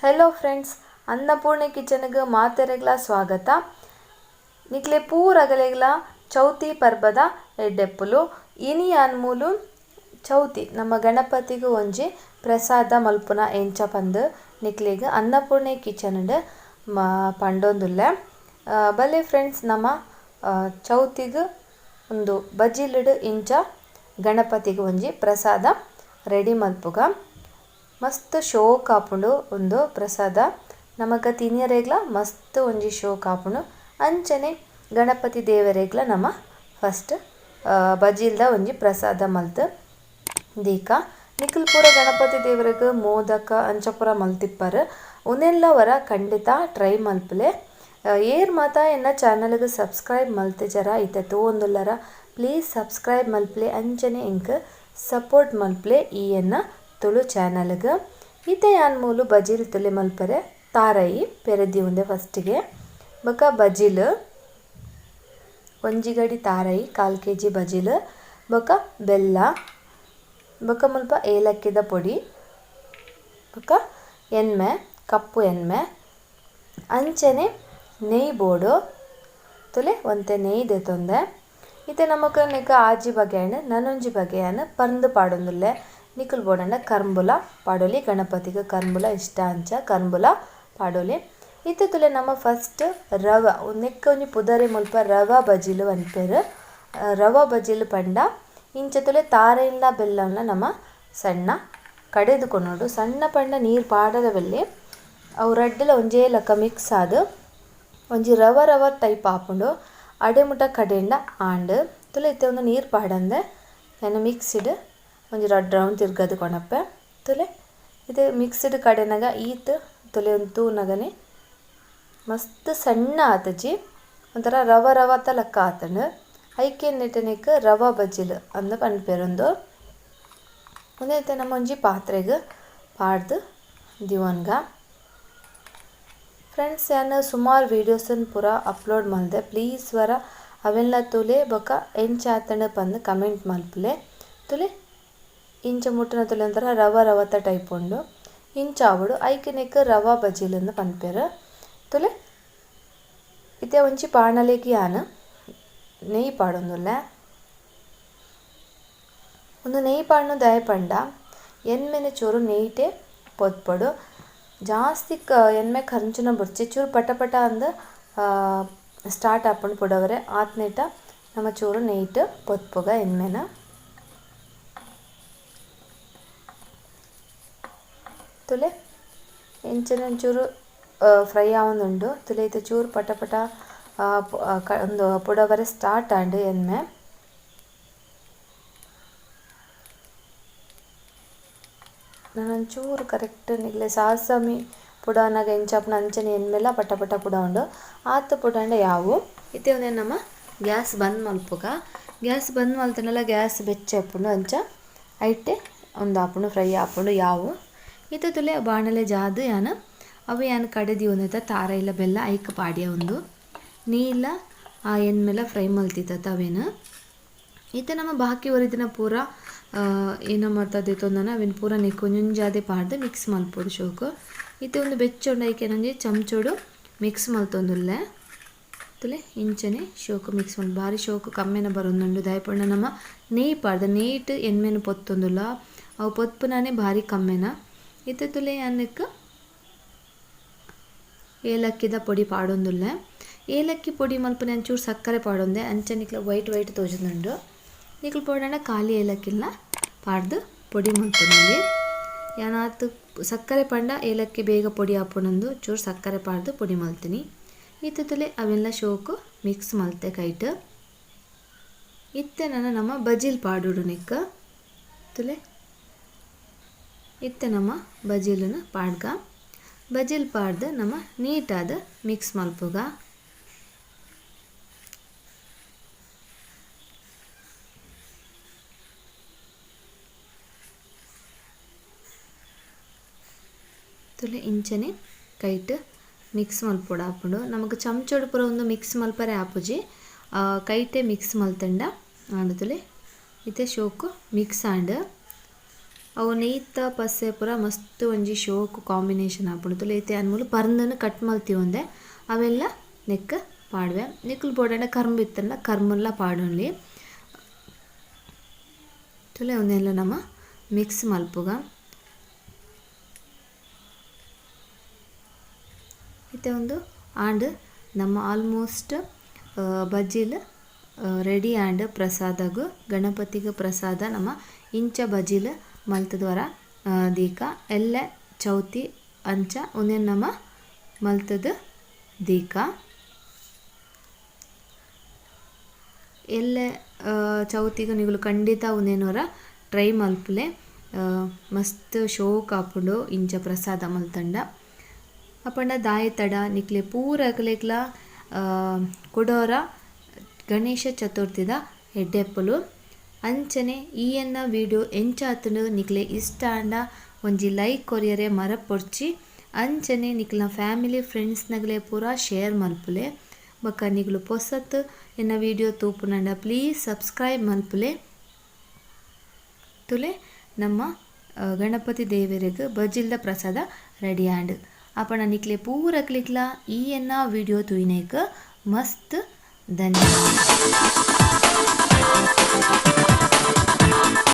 Hello friends, Annapurna ಕಿಚನ್ಗೆ ಮಾತೆರೆಗ್ಲ ಸ್ವಾಗತ. ನಿಕ್ಲೆ ಪೂರಗಲೆಗ್ಲ ಚೌತಿ ಪರ್ಬದ ಎಡ್ಡೆಪ್ಪುಲು. ಇನಿ ಅನ್ಮೂಲು ಚೌತಿ ನಮ್ಮ ಗಣಪತಿಗೂ ಒಂಜಿ ಪ್ರಸಾದ ಮಲ್ಪುನ ಎಂಚ ಪಂದ್ ನಿಕ್ಲೆಗ್ ಅನ್ನಪೂರ್ಣೆ ಕಿಚನ್ ಪಂಡೊಂದುಲ್ಲೆ. ಬಲೆ ಫ್ರೆಂಡ್ಸ್, ನಮ್ಮ ಚೌತಿಗ್ ಒಂದು ಬಜಿಲುಡು ಇಂಚ ಗಣಪತಿಗೆ ಒಂಜಿ ಪ್ರಸಾದ ರೆಡಿ ಮಲ್ಪುಗ. ಮಸ್ತ್ ಶೋಕ್ ಆಪುಂಡು ಒಂದು ಪ್ರಸಾದ, ನಮಕ ತಿನಿಯರೆಗ್ಲ ಮಸ್ತ್ ಒಂಜಿ ಶೋಕ್ ಆಪುಂಡು. ಅಂಚನೆ ಗಣಪತಿ ದೇವರೆಗ್ಲ ನಮ ಫಸ್ಟ್ ಬಜಿಲ್ದ ಒಂಜಿ ಪ್ರಸಾದ ಮಲ್ತ್ ದೀಕ. ನಿಕುಲ್ ಪೂರ ಗಣಪತಿ ದೇವರೆಗ್ ಮೋದಕ ಅಂಚ ಪೂರ ಮಲ್ತಿಪ್ಪರ್, ಉಂದೆಲ್ಲ ವರ ಖಂಡಿತ ಟ್ರೈ ಮಲ್ಪುಲೆ. ಏರ್ ಮಾತ ಎನ್ನ ಚಾನಲ್ಗೆ ಸಬ್ಸ್ಕ್ರೈಬ್ ಮಲ್ತಿಜರ ಇತ್ತೆ ತೂವೊಂದುಲ್ಲರ, ಪ್ಲೀಸ್ ಸಬ್ಸ್ಕ್ರೈಬ್ ಮಲ್ಪುಲೆ. ಅಂಚನೆ ಎಂಕ್ ಸಪೋರ್ಟ್ ಮಲ್ಪುಲೆ ಈ ಎನ್ನ ತುಳು ಚಾನಲ್ಗೆ. ಇತ್ತೆ ಯಾನ್ ಮೂಲು ಬಜಿಲ್ ತುಲೆ ಮಲ್ಪರೆ ತಾರಯಿ ಪೆರೆದಿ ಉಂದೆ ಫಸ್ಟಿಗೆ. ಬೊಕ ಬಜಿಲ್ ಒಂಜಿ ಗಡಿ ತಾರಯಿ, 1/4 ಕೆಜಿ ಬಜಿಲ್, ಬೊಕ ಬೆಲ್ಲ, ಬೊಕ ಮುಲ್ಪ ಏಲಕ್ಕಿದ ಪೊಡಿ, ಬೊಕ ಎಣ್ಮೆ, ಕಪ್ಪು ಎಣ್ಮೆ, ಅಂಚನೆ ನೆಯ್ ಬೋಡು ತುಲೆ ಒಂತೆ ನೆಯ್ ದೆತೊಂದೆ. ಇತ್ತೆ ನಮಕ್ ನೆಕ್ ಆಜಿ ಬಗೆಯಾನ್ ನನೊಂಜಿ ಬಗೆಯಾನ್ ಪರ್ಂದ್ ಪಾಡೊಂದುಲ್ಲೆ. ನಿಕುಲ್ ಬೋಡಂಡ ಕರ್ಂಬುಲ ಪಾಡೊಲಿ, ಗಣಪತಿಗೆ ಕರ್ಂಬುಲ ಇಷ್ಟ ಅಂಚ ಕರ್ಂಬುಲ ಪಾಡೊಲಿ. ಇತ್ತೆ ತುಲೆ ನಮ್ಮ ಫಸ್ಟ್ ರವ, ನೆಕ್ ಒಂಜಿ ಪುದರಿ ಮುಲ್ಪ ರವ ಬಜಿಲು ಪನ್ಪೆರ್. ರವ ಬಜಿಲು ಪಂಡ ಇಂಚ ತುಲೆ ತಾರೆಲ್ಲ ಬೆಲ್ಲನ ನಮ್ಮ ಸಣ್ಣ ಕಡೆದು ಕೊನೊಡು. ಸಣ್ಣ ಪಂಡ ನೀರು ಪಾಡದ ಬಲ್ಲಿ ಅವು ರಡ್ಡಲ ಒಂಜೇ ಲಕ್ಕ ಮಿಕ್ಸ್ ಆದ್ ಒಂಜಿ ರವ ರವ ಟೈಪ್ ಆಪುಂಡು. ಅಡೆ ಮುಟ ಕಡೆಂಡ ಆಂಡ್ ತುಲೆ ಇತ್ತೆ ಒಂದು ನೀರು ಪಾಡಂದೆ ಯಾನ್ ಮಿಕ್ಸಿಡ್ ಒಂಜಿ ರಡ್ಡ್ ರೌಂಡ್ ತಿರ್ಗದು ಕೊನಪ್ಪೆ. ತುಲೆ ಇದು ಮಿಕ್ಸ್ಡ್ ಕಡೆನಗ ಈತ್ ತುಲೆ ಒಂದು ತೂನಗನೆ ಮಸ್ತ್ ಸಣ್ಣ ಆತಜಿ, ಒಂಥರ ರವ ರವತ ಲಕ್ಕ ಆತಂಡು. ಐಕೆ ನೆಟನೆಕ್ ರವ ಬಜಿಲ್ ಅಂದ್ ಪನ್ಪೆರ್ ಉಂದು. ಉಂದೆತ ನಮ್ಮ ಒಂಜಿ ಪಾತ್ರೆಗ್ ಪಾಡ್ದ್ ದಿವೊನ್ಗ. ಫ್ರೆಂಡ್ಸ್, ಯಾನ್ ಸುಮಾರು ವೀಡಿಯೋಸನ್ ಪೂರ ಅಪ್ಲೋಡ್ ಮಲ್ದೆ, ಪ್ಲೀಸ್ ವರ ಅವೆಲ್ಲ ತುಲೆ ಬೊಕ ಎಂಚ ಆತಂಡ್ ಪಂದ್ ಕಮೆಂಟ್ ಮಲ್ಪುಲೆ. ತುಲೆ ಇಂಚ ಮುಟ್ಟುನ ತುಲೆ ಒಂಥರ ರವ ರವತ ಟೈಪ್ ಉಂಡು, ಇಂಚ ಆವೊಡು. ಐಕ್ ನೆಕ್ ರವ ಬಜಿಲ್ ಅಂದ್ ಪನ್ಪೆರ್. ತುಲೆ ಇತ್ತೆ ಒಂಜಿ ಬಾಣಲೆಗ್ ಯಾನ್ ನೆಯ್ ಪಾಡೊಂದುಲ್ಲೆ. ಉಂದು ನೆಯ್ ಪಾಡುನ ದಾಯೆ ಪಂಡ ಎಣ್ಮೆನೆ ಚೂರು ನೆಯ್ಟೆ ಪೊದ್ಪೊಡು, ಜಾಸ್ತಿ ಎಣ್ಮೆ ಕರ್ಂಚುನ ಬೊಡ್ಚಿ, ಚೂರು ಪಟ ಪಟ ಅಂದ್ ಸ್ಟಾರ್ಟ್ ಆಪುಂಡು ಪುಡವರೆ ಆತ್ನೇಟ ನಮ ಚೂರು ನೆಯ್ಟ್ ಪೊದ್ಪುಗ ಎಣ್ಮೆನ. ತುಲೆ ಇಂಚನೆ ಒಂಚೂರು ಫ್ರೈ ಆವೊಂದುಂಡು. ತುಲೆ ಇತ್ತೆ ಚೂರು ಪಟ ಪಟ ಉಂದು ಪುಡವರೆ ಸ್ಟಾರ್ಟ್ ಆಂಡ್ ಎಣ್ಮೆ. ನನೊಂಚೂರು ಕರೆಕ್ಟ್ ನಿಕ್ಲೆ ಸಾಸಮಿ ಪುಡಾನಗ ಎಂಚ ಆಪುಂಡು ಅಂಚನೆ ಎಣ್ಮೆಲ ಪಟ ಪಟ ಪುಡವುಂಡು. ಆತ್ ಪುಡಾಂಡ ಯಾವು. ಇತ್ತೆ ಉಂದೆನ್ ನಮ ಗ್ಯಾಸ್ ಬಂದ್ ಮಲ್ಪುಗ. ಗ್ಯಾಸ್ ಬಂದ್ ಮಲ್ತುಂಡಲ ಗ್ಯಾಸ್ ಬೆಚ್ಚ ಆಪುಂಡು, ಅಂಚ ಐಟೆ ಉಂದಾಪುಂಡು ಫ್ರೈ ಆಪುಂಡು ಯಾವು. ಇತ್ತೆ ತುಲೆ ಬಾಣಲೆ ಜಾದ್ ಯಾನ್ ಅವು ಯಾನ್ ಕಡೆದಿ ಉಂದೆತ ತಾರೈಲ ಬೆಲ್ಲ ಐಕ್ ಪಾಡ್ಯ ಉಂದು ನೀಲ ಆ ಎಣ್ಮೆಲ ಫ್ರೈ ಮಲ್ತಿತ್ತ ಅವೇನು. ಇತ್ತೆ ನಮ್ಮ ಬಾಕಿ ಒರಿದಿನ ಪೂರ ಏನ ಮಾತ ದೆತೊಂದನ ಅವೆನ್ ಪೂರ ನೆಕ್ ಒಂಜೊಂಜಾದೆ ಪಾಡ್ದ್ ಮಿಕ್ಸ್ ಮಲ್ಪೊಡು ಶೋಕು. ಇತ್ತೆ ಒಂದು ಬೆಚ್ಚೊಂಡು ಐಕ್ ಏನೊಂಜಿ ಚಮಚೊಡು ಮಿಕ್ಸ್ ಮಲ್ತೊಂದುಲ್ಲೆ. ತುಲೆ ಇಂಚನೆ ಶೋಕು ಮಿಕ್ಸ್ ಮಲ್ಪು, ಬಾರಿ ಶೋಕು ಕಮ್ಮೆನ ಬರೊಂದುಂಡು. ದಾಯೆ ಪಂಡ ನಮ್ಮ ನೆಯ್ ಪಾಡ್ದ್ ನೆಯ್ಟ್ ಎಣ್ಮೆನ್ ಪೊತ್ತೊಂದುಲ್ಲ, ಅವು ಪೊತ್ಪುನಾನೆ ಬಾರಿ ಕಮ್ಮೆನ. ಇತ್ತೆ ತುಲೆ ಯಾನ್ ಏಲಕ್ಕಿದ ಪೊಡಿ ಪಾಡೊಂದುಲ್ಲೆ. ಏಲಕ್ಕಿ ಪೊಡಿ ಮಲ್ಪುನ ಒಂಚೂರು ಸಕ್ಕರೆ ಪಾಡೊಂದೆ, ಅಂಚ ನಿಕ್ಲೆ ವೈಟ್ ವೈಟ್ ತೋಜೊಂದುಂಡು. ನಿಕ್ಲು ಪೋಡಂಡ ಖಾಲಿ ಏಲಕ್ಕಿಲ್ನ ಪಾಡ್ದ್ ಪೊಡಿ ಮಲ್ತೊನೊಲಿ. ಯಾನ್ ಆತ್ ಸಕ್ಕರೆ ಪಂಡ ಏಲಕ್ಕಿ ಬೇಗ ಪೊಡಿ ಆಪುಂಡಂದು ಚೂರು ಸಕ್ಕರೆ ಪಾಡ್ದ್ ಪೊಡಿ ಮಲ್ತಿನಿ. ಇತ್ತೆ ತುಲೆ ಅವೆಲ್ಲ ಶೋಕು ಮಿಕ್ಸ್ ಮಲ್ತೆ ಕೈಟ್. ಇತ್ತೆ ನನ ನಮ್ಮ ಬಜಿಲ್ ಪಾಡೊಡು ನೆಕ್. ತುಲೆ ಇತ್ತೆ ನಮ್ಮ ಬಜಿಲನ್ನು ಪಾಡ್ಗ. ಬಜಿಲ್ ಪಾಡ್ದ್ ನಮ ನೀಟಾದ್ ಮಿಕ್ಸ್ ಮಲ್ಪುಗ. ತುಲೆ ಇಂಚನೆ ಕೈಟ್ ಮಿಕ್ಸ್ ಮಲ್ಪೊಡು ಆಪುಂಡು. ನಮಕ್ ಚಮಚೊಡು ಪೂರ ಉಂದು ಮಿಕ್ಸ್ ಮಲ್ಪರೆ ಆಪುಜಿ, ಕೈಟೆ ಮಿಕ್ಸ್ ಮಲ್ತಂಡ ಆಂಡ್. ತುಲೆ ಇತ್ತೆ ಶೋಕು ಮಿಕ್ಸ್ ಆಂಡ್. ಅವು ನೆಯ್ತ ಪಸೆ ಪೂರ ಮಸ್ತ್ ಒಂಜಿ ಶೋಕು ಕಾಂಬಿನೇಷನ್ ಆಪುಂಡು. ತೂಲೆ ಇತ್ತೆ ಯಾನ್ ಮೂಲು ಪರ್ಂದ್ನ್ ಕಟ್ ಮಲ್ತಿಯೊಂದೆ ಅವೆಲ್ಲ ನೆಕ್ಕ್ ಪಾಡುವೆ. ನಿಕುಲು ಬೋಡಾಂಡ ಕರ್ಂಬು ಇತ್ತ್ಂಡ ಕರ್ಂಬುನ್ಲ ಪಾಡೊನ್ಲಿ. ತೂಲೆ ಉಂದೆನ್ಲ ನಮ ಮಿಕ್ಸ್ ಮಲ್ಪುಗ. ಇತ್ತೆ ಉಂದು ಆಂಡ್ ನಮ್ಮ ಆಲ್ಮೋಸ್ಟ್ ಬಜಿಲ್ ರೆಡಿ ಆಂಡ್ ಪ್ರಸಾದಗ್ ಗಣಪತಿಗ್ ಪ್ರಸಾದ ನಮ ಇಂಚ ಬಜಿಲ್ ಮಲ್ತ್ದ್ ವರ ದೀಕ ಎಲ್ಲೆ ಚೌತಿ ಅಂಚ ಉಂದೆನ್ ನಮ ಮಲ್ತ್ದ್ ದೀಕ. ಎಲ್ಲೆ ಚೌತಿಗ್ ನಿಗುಲು ಖಂಡಿತ ಉಂದೆನ್ ಒರ ಟ್ರೈ ಮಲ್ಪುಲೆ ಮಸ್ತ್ ಶೋಕ್ ಆಪುಂಡು ಇಂಚ ಪ್ರಸಾದ ಮಲ್ತ್ಂಡ. ಅಪಂಡ ದಾಯೆ ತಡ ನಿಕ್ಲೆ ಪೂರಕ್ಲೆಗ್ಲ ಕುಡೊರ ಗಣೇಶ ಚತುರ್ಥಿದ ಎಡ್ಡೆಪ್ಪುಲು. ಅಂಚನೆ ಈ ಎನ್ನ ವಿಡಿಯೋ ಎಂಚ ಆತ್ಂಡ್ ನಿಕ್ಲೆ ಇಷ್ಟ ಆಂಡ ಒಂಜಿ ಲೈಕ್ ಕೊರಿಯರೆ ಮರಪೊಡ್ಚಿ. ಅಂಚನೆ ನಿಕ್ಲ್ನ ಫ್ಯಾಮಿಲಿ ಫ್ರೆಂಡ್ಸ್ ನಗಲೆ ಪೂರ ಶೇರ್ ಮಲ್ಪುಲೆ. ಬೊಕ ನಿಗುಲು ಪೊಸತ್ ಎನ್ನ ವಿಡಿಯೋ ತೂಪುನಂಡ ಪ್ಲೀಸ್ ಸಬ್ಸ್ಕ್ರೈಬ್ ಮಲ್ಪುಲೆ. ತೂಲೆ ನಮ್ಮ ಗಣಪತಿ ದೇವೆರೆಗ್ ಬಜಿಲ್ದ ಪ್ರಸಾದ ರೆಡಿ ಆಂಡ್. ಅಪಂಡ ನಿಕ್ಲೆ ಪೂರಕ್ಲೆಗ್ಲ ಈ ಎನ್ನ ವಿಡಿಯೋ ತೂಯಿನೇಕ್ ಮಸ್ತ್ ಧನ್ಯವಾದ.